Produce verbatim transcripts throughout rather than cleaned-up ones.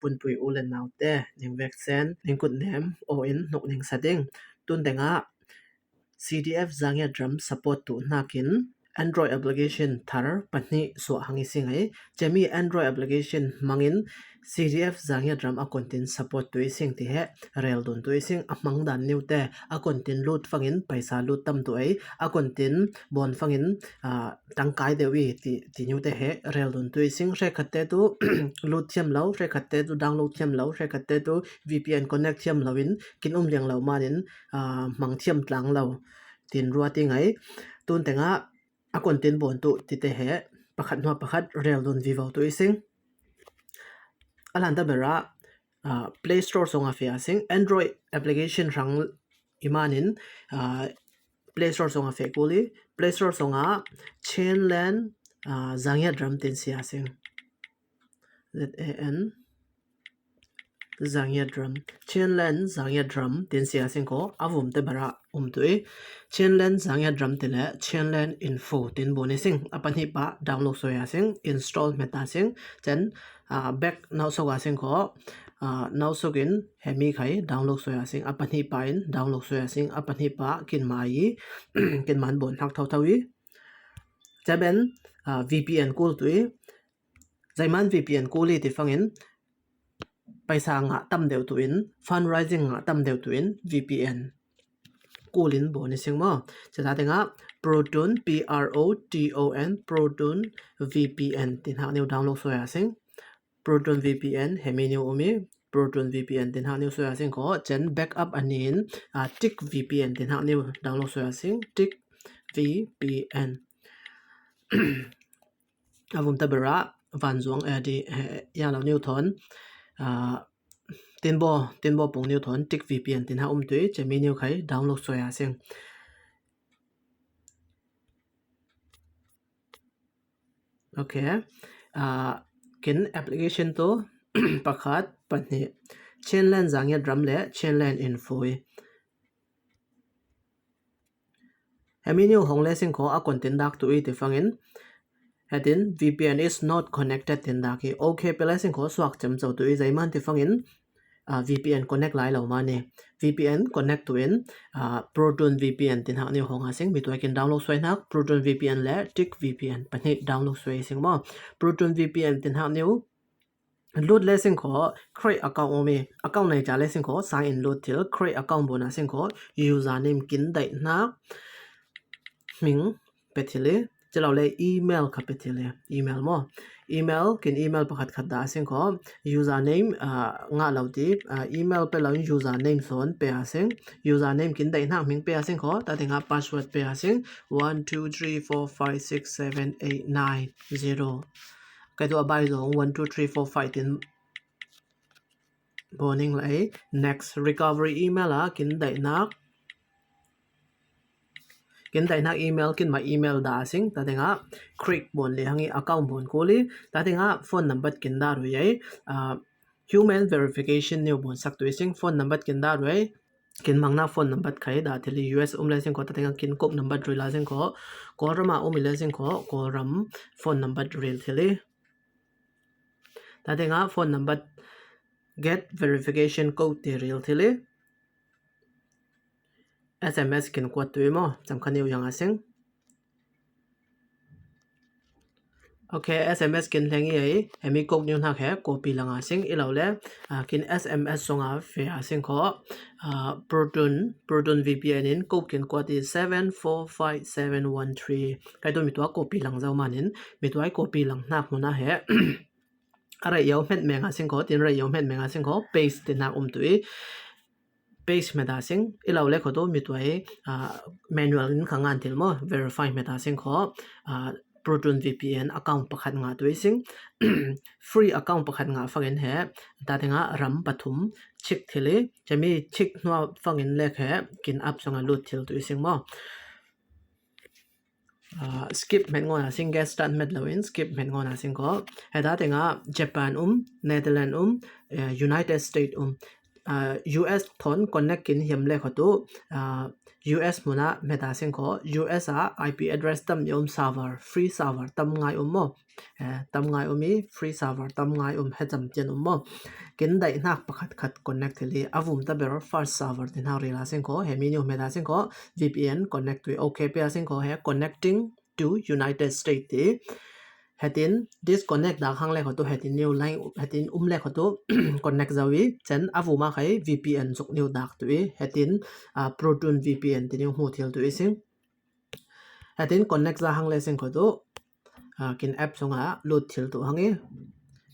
punpui u le naute, ning veksen, ning kutnem, aw in hnuk ning sa ding. Tun tengah C D F Zangiat ram support tu hnakin Android application thar pahnih suah hang i sing ei. Cemi Android application hmangin C D F Zangiat ram a kontin support tu i sing ti he rel dun tu i sing a hmang dan niu te a kontin lut fangin paisa lut tam tu ei a kontin bon fangin, ah, tangkai deuh i ti, ti niu te he rel dun tu i sing hrekhat te tu lut thiam lo, hrekhat te tu download thiam lo, hrekhat te tu V P N connect thiam lo in kin um liang lo manin, ah, hmang thiam tlang lo tin ruat i ngai. Tun tengah a kontin bon tu ti te he pakhat hnuah pakhat rel dun vivo tu i sing. A lanta bera, ah, Play Store songa fia sing Android application rang i manin, ah, Play Store songa fe kuli Play Store songa Chinland, ah, Zangiat ram tin sia sing. Z A N Zangiat ram, Chinland Zangiat ram tin sia sing ko a vum te bera um tu i Chinland Zangiat ram ti le Chinland Info tin bon i sing a pahnih pa download soi a sing install meta sing chen, ah, back nausok a sing ko, ah, nausok in hemi khai download soi a sing a pahnih pa in download soi a sing a pahnih pa kin mai kin man bon hak thau thau i. Chaben, ah, V P N kul tu i Zaiman V P N kuli ti fangin paisa ngah tam deuh tu in, fundraising ngah tam deuh tu in V P N kulin bon i sing mo. Chata tenga Proton, P R O T O N, Proton V P N tin hak niu download soi a sing. Proton V P N hemi niu umi, Proton V P N tin hak niu soi a sing ko chen backup anin, ah, Tick V P N tin hak niu download soi a sing, Tick V P N. A vum ta bera van zuang, eh, di, eh, ya lo niu thon, ah, tinbo, tinbo pung niu thon Tick V P N tin ha um tu i chemi niu khai download soi a sing. Okay. Ah, kin application tu pakhat pahnih Chinland Zangiat ram le Chinland Info i. Hemi niu hong le sing ko a kontin dak tu i ti fangin. Hetin V P N is not connected tin dak i. Okay pe le sing ko suak chem chau tu i zaiman ti fangin, ah, V P N connect lai lo mani. V P N connect tu in, ah, Proton V P N tin hak niu hong a sing mi tu a kin download soi hak Proton V P N le Tick V P N pahnih download soi sing mo. Proton V P N tin hak niu lut le sing ko create account umi, account nei cha le sing ko sign in lut thil, create account bon a sing ko username kin dai hnak hming pe thil i, chilo le email kha pe thil i, email mo. Email, kin email pakhat khat da a sing ko username, ah, ngah lo ti, ah, email pe lo in username son pe a sing, username kin dai hnak hming pe a sing ko, ta tenga password pe a sing, one, two, three, four, five, six, seven, eight, nine, zero. Kai tu a bai zong one, two, three, four, five tin boning lai. Next, recovery email a kin dai hnak. Kin dai hnak email, kin ma email da a sing, ta tenga create bon le hang i account bon kuli, ta tenga phone number kin da rui ai. Ah, human verification niu bon sak tu i sing phone number kin da rui ai. Kin mang na phone number khai da thil i U S um le sing ko, ta tenga kin Cook number rui la sing ko, Kawlram a um i le sing ko, Kawlram phone number rui thil i. Ta tenga phone number get verification code ti ril thil i. S M S kin kuat tu i mo, cham kha niu yang a sing. Okay, S M S kin leng i ai, hemi code niu hnak he copy lang a sing, ilo le, ah, kin S M S song a fe a sing ko, ah, Proton, Proton V P N in code kin kuat i seven four five seven one three. Kai tu mi tu a copy lang zau manin, mi tu a copy lang hnak mun a he. A rei yo hmet meng a sing ko, tin rei yo hmet meng a sing ko, paste tin hak um tu i. Paste hmet a sing, ilo le ko tu mi tu a i, ah, manual in kha ngan thil mo, verify hmet a sing ko, ah, Proton V P N account pakhat ngah tu i sing, free account pakhat ngah fangin he, ta tenga ram pathum chik thil i, chemi chik hnua fangin le he, kin app song a lut thil tu i sing mo. Ah, skip hmet ngon a sing, get start hmet lo in, skip hmet ngon a sing ko. Heta tenga Japan um, Netherlands um, eh, United States um. US thawn connect kin hiam le kho tu US hmuna hmeta sing kho. US a IP address tam ni um server, free server tam ngai um maw? Tam ngai um i, free server tam ngai um, he cham tian um maw? Kin daih hnak pakhat khat connect thil i, a vum ta ber first server ti hnak rila sing kho. He mi ni um hmeta sing kho. VPN connect tu i, OK pia sing kho. He connecting to United States ti. Hetin disconnect dak hang le kho tu, hetin new line, hetin um le kho tu connect zo i, chen a vuma khai VPN zuk new dak tu i, hetin Proton VPN ti new hmu thil tu i sing. Hetin connect za hang le sing kho tu kin app sunga lut thil tu hang i,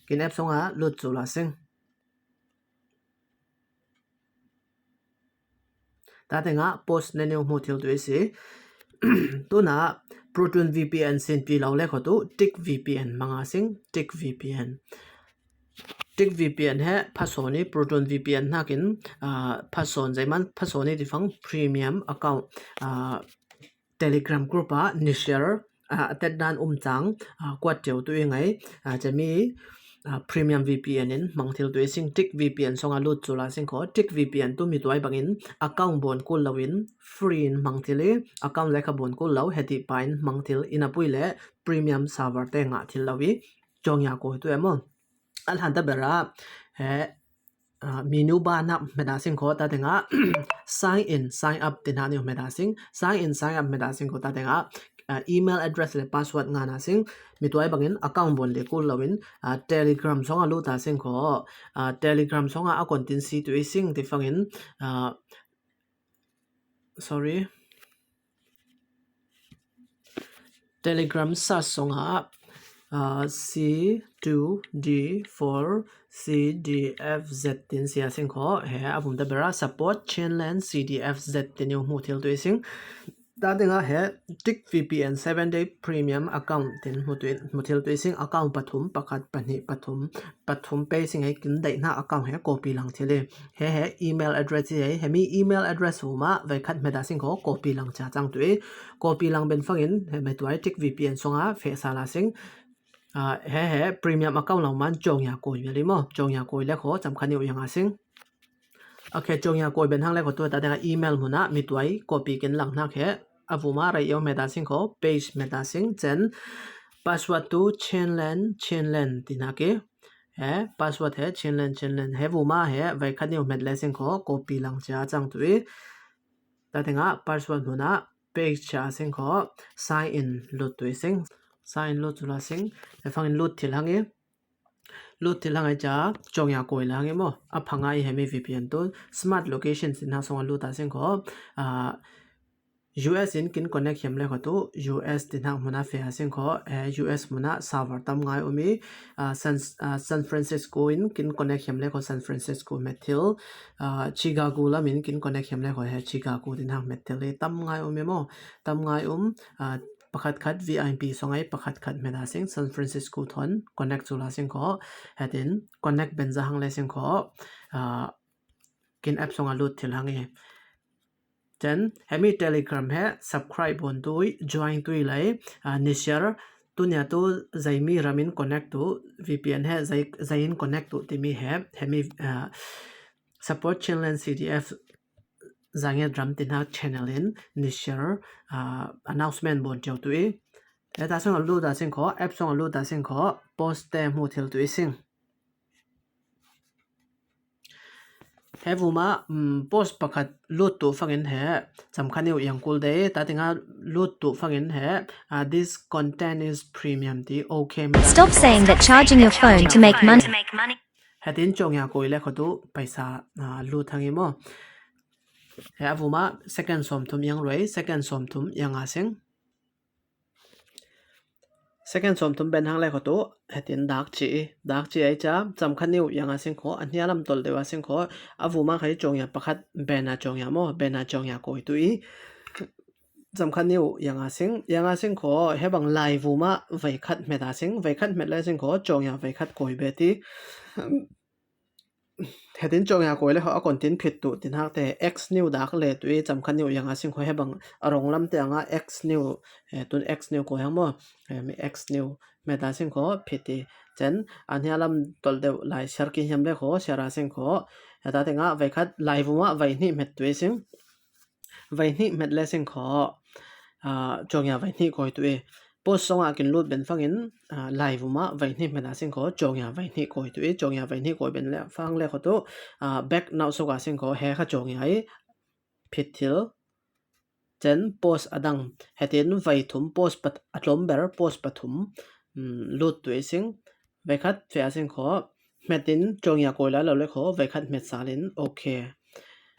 kin app sunga lut cu la sing. Tate nga post ne neu hmu thil tu i si. Tuna Proton VPN sin pi lo le kho tu Tick VPN manga sing, Tick VPN. Tick VPN he phasawn i, Proton VPN hnakin phasawn, zeiman phasawn i tifang premium account Telegram group a ni share a tet dan um cang kuat teu tu i ngai. Cemi premium VPN in hmang thil tu i sing. Tick VPN songa lut cu la sing kho. Tick VPN tu mi tuai bangin account bon kul lo in free in hmang thil i, account le kha bon kul lo, heti pa in hmang thil, in a pui le premium server te ngah thil lo i, cawng ya ko tu emaw? A hlan ta bera he menu bar nak hmeta sing kho. Tate nga sign in, sign up ti hnak ni hmeta sing. Sign in, sign up hmeta sing kho. Tate nga email address le password nga na sing. Mi tuai bangin account bon le kul lo in Telegram songa lut ta sing kho. Telegram songa a kon tin si tu i sing tifangin, sorry, Telegram sa songa C two D four C D F Z tin sia sing kho. He a vum ta bera support Chinland C D F Z tin i hmu thil tu i sing. Tate nga he Tick VPN seven day premium account tin hmu thil tu i sing. Account pathum, pakhat, pahnih, pathum, pathum pe sing, he kin daih hna account he copy lang thil i. He he email address hi he, he mi email address vuma vei khat hmeta sing kho, copy lang cia cang tu i. Copy lang ben fangin he mi tuai Tick VPN songa feh sa la sing. He he premium account lo man cawng ya koi bel i maw? Cawng ya koi le kho, cam kha ni u yang a sing. A khe cawng ya koi ben hang le kho tu, tate nga email hmuna mi tuai copy kin lang hnak he a vuma rei eu hmeta sing kho, paste hmeta sing, chen password tu Chinland, Chinland ti hnak i. He password he Chinland, Chinland, he vuma he vei khat ni u hmet le sing kho, copy lang cia cang tu i. Tate nga password hmuna paste cia sing kho, sign in lut tu i sing. Sign in lut cu la sing. He fangin lut thil hang i. Lut thil hang i ca cawng ya koi la hang i maw? A phanga i he mi VPN tu smart location sin hna songa lut ta sing kho. US in kin connect hiam le kho tu US ti hnak hmuna feh a sing kho. US hmuna server tam ngai um i, San, San Francisco in kin connect hiam le kho San Francisco met thil. Chicago lam in kin connect hiam le kho he Chicago ti hnak met thil i tam ngai um i maw? Tam ngai um. Pakhat khat VIP songa i pakhat khat hmeta sing, San Francisco thawn connect cu la sing kho. Hetin connect ben za hang le sing kho. Kin app songa lut thil hang i. Chen, he mi Telegram he subscribe bon tu i, join tu i lai, ni share, tunia tu zeimi ram in connect tu, VPN he zei, zei in connect tu timi he, he mi support Chinland CDF Zangiat ram ti hnak channel in ni share announcement bon teu tu i. He ta song a lut ta sing kho, app song a lut ta sing kho, post te hmu thil tu i sing. He vuma post pakhat lut tu fangin he cam kha ni u yang kul de, ta tinga lut tu fangin he this content is premium ti OK. Stop saying that charging your phone to make money. Hetin cawng ya koi le kho tu paisa lut hang i maw? He a vuma second sawm thum yang roi, second sawm thum yang a sing. Second sawm thum ben hang le kho tu, hetin dak ci i, dak ci ai ca, cam kha ni u yang a sing kho, a hnia lam tol deu a sing kho, a vuma khai cawng ya pakhat ben a cawng ya maw, ben a cawng ya koi tu i. Cam kha ni u yang a sing, yang a sing kho, he bang lai vuma vei khat hmet a sing, vei khat hmet le sing kho, cawng ya vei khat koi be ti. Hetin cawngya kawi le kho a kon tin phit tu tin hak te X new dak le tu i cam khat new yang a sing kho he bang a rong lam te anga X new, eh, tun X new kawi hang maw, eh, mi X new met a sing kho phit i chen a hnia lam tol deuh lai share ki hiam le kho share a sing kho. Heta te nga vai khat lai vuma vai hnih met tu i sing. Vai hnih met le sing kho, ah, cawngya vai hnih kawi tu i. Post song a kin lut ben fangin, ah, lai vuma vai hnih met a sing kho, cawngya vai hnih kawi tu i, cawngya vai hnih kawi ben le fang le kho tu, ah, back nau sok a sing kho, he kha cawngya i phit thil. Chen post a dang, hetin vai thum post pat, a tlom ber post pathum, mm, lut tu i sing. Vai khat fe a sing kho, met in cawngya kawi lai lo le kho, vai khat met sal in, okay.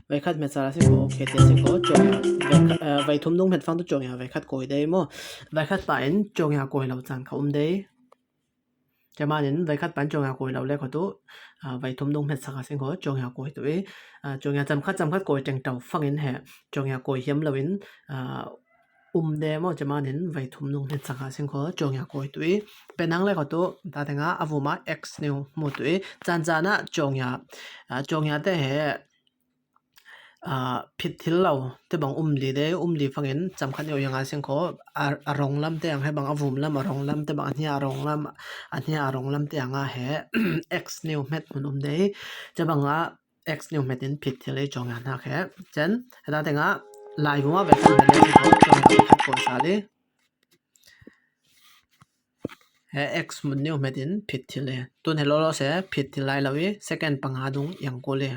Vai khat met sal a sing kho, okay, te sing kho, cawngya, vai khat, eh, vai thum dung met fang tu cawngya vai khat kawi dei maw. Vai khat pa in cawngya kawi lo chan kha um dei. Camanin vai khat pa in cawngya kawi lo le kho tu, ah, vai thum dung met sak a sing kho, cawngya kawi tu i, ah, cawngya cam khat, cam khat kawi teng tau fangin he, cawngya kawi hiam lo in, ah, um de maw, camanin vai thum dung met sak a sing kho, cawngya kawi tu i. Penang le kho tu, ta te nga a vuma X new mu tu i, chan chan a cawngya, ah, cawngya te he, ah, phit thil lo te bang um li dei, um li fangin cam khat new yang a sing kho, a, a rong lam te ang he bang a vum lam, a rong lam te bang a hnia a rong lam, a hnia a rong lam te anga he X new met mun um dei. Chabang a X new met in phit thil i cawngya hnak he. Chen, heta te nga lai vuma vai khat met le sing kho, cawngya vai khat kawi sal i. He X mun new met in phit thil i. Tun he lo lo se phit thil lai lo i, second panga dung yang kul i.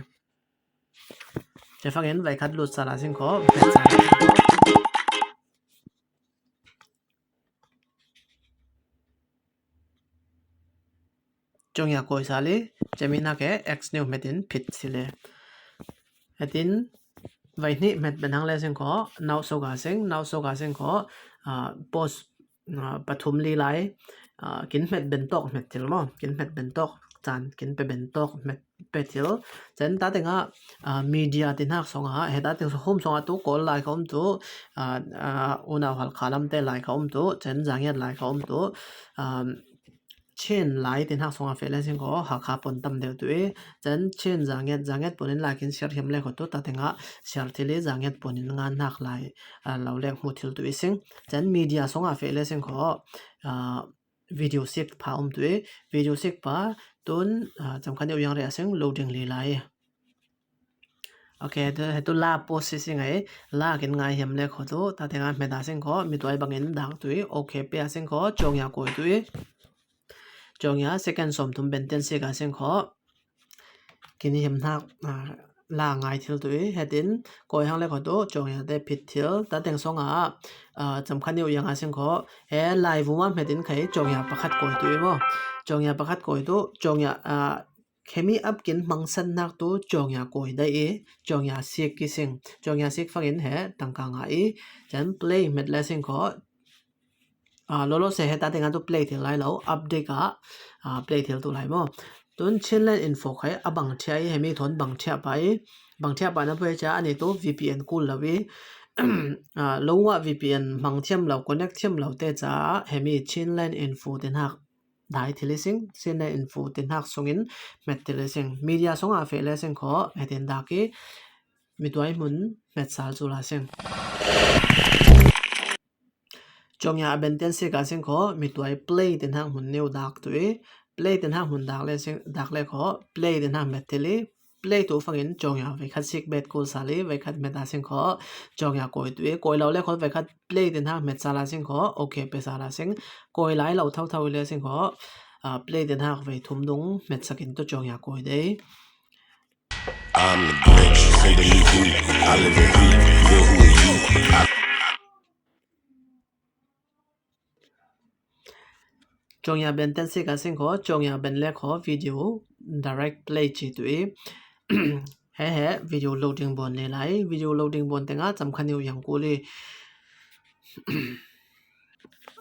Che fangin vai khat lut sal a sing kho, met sal a sing kho. Cawngya kawi sal i, cemi nak e X new met in phit thil i. Hetin, vai hnih met ben hang le sing kho, nau sok a sing, nau sok a sing kho, ah, post, ah, pathum li lai, ah, kin met ben tawk met thil maw, kin met ben tawk, chan kin pe ben tawk met pe thil. Chen ta te nga, ah, media tin hak song a, he ta te hum song a tu kawl lai kha um tu, ah, ah, unau Halkha lam te lai kha um tu, chen zangiat lai kha um tu, ah, Chin lai tin hak song a fe le sing kho, Hakha pon tam deuh tu i, chen Chin zangiat, zangiat pon in lai kin share hiam le kho tu, ta te nga share thil i zangiat pon in ngan hak lai, ah, lo lek hmu thil tu i sing. Chen media song a fe le sing kho, ah, video sik pa um tu i, video sik pa tun, ah, cam khat new yang re a sing loading li lai. Okay, tu, he tu la post si si ngai, la kin ngai hiam le kho tu, ta te nga met a sing kho, mi tuai bangin dak tu i, okay, pe a sing kho, cawngya kawi tu i. Cawngya second sawm thum ben ten sik a sing kho. Kin hiam hnak, ah, la ngai thil tu i, hetin kawi hang le kho tu, cawngya te phit thil, ta teng song a, ah, cam khat new yang a sing kho, he lai vuma met in khai, cawngya pakhat kawi tu i maw. Cawngya pakhat kawi tu, cawngya, ah, khemi ap kin hmangsan hnak tu, cawngya kawi dai i, cawngya sik ki sing, cawngya sik fangin he, tangka nga i, chen play met le sing kho, ah, lo lo se he ta te nga tu play thil lai lo, update a, ah, play thil tu lai maw. Tun Chinland Info khai a bang thia i, hemi thon bang thia pa i, bang thia pa na phe cha ani tu V P N kul lo i, ah, lo nga V P N hmang thiam lo, connect thiam lo te cha, hemi Chinland Info tin hak dai thil i sing, Chinland Info tin hak sungin met thil i sing. Media song a fe le sing kho, hetin dak i, mi tuai mun met sal cu la sing. Cawngya a ben ten sik a sing kho, mi tuai play tin hak mun neu dak tu i, play tin hak mun dak le sing, dak le kho, play tin hak met thil i, play tu fangin cawngya vai khat sik bet kul sal i, vai khat met a sing kho, cawngya kawi tu i, kawi lo le kho vai khat play tin hak met sal a sing kho, okay, pe sal a sing, kawi lai lo thau thau i le sing kho, ah, play tin hak vai thum dung met sakin tu cawngya kawi dei. I'm the Grinch, say the new who, I live in who, the who are you? I Cawngya ben ten sik a sing kho, cawngya ben le kho video direct play ci tu i. He he video loading bon le lai, video loading bon te nga cam khat new yang kul i.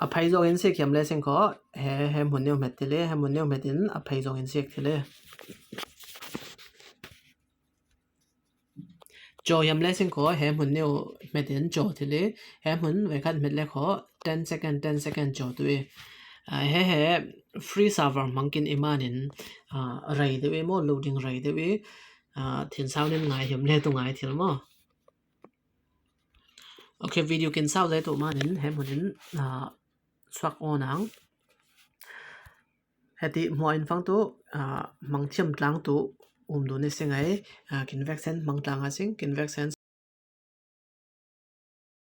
A phai zong in sik hiam le sing kho, he, he mun new met thil i, he mun new met in a phai zong in sik thil i. Caw hiam le sing kho, he hmun neu hmet in caw thil i, he hmun veikhat hmet le kho, ten second, ten second caw tu i. He he free server hmang kin i manin rei deuh i maw, loading rei deuh i, thin sau nin ngai hiam le tu ngai thil maw. Ok, video kin sau deuh tu manin he hmunin suak awn ang. Heti hmuah in fang tu hmang thiam tlang tu um dun i si ngai. Kin veksen hmang tlang a sing, kin veksen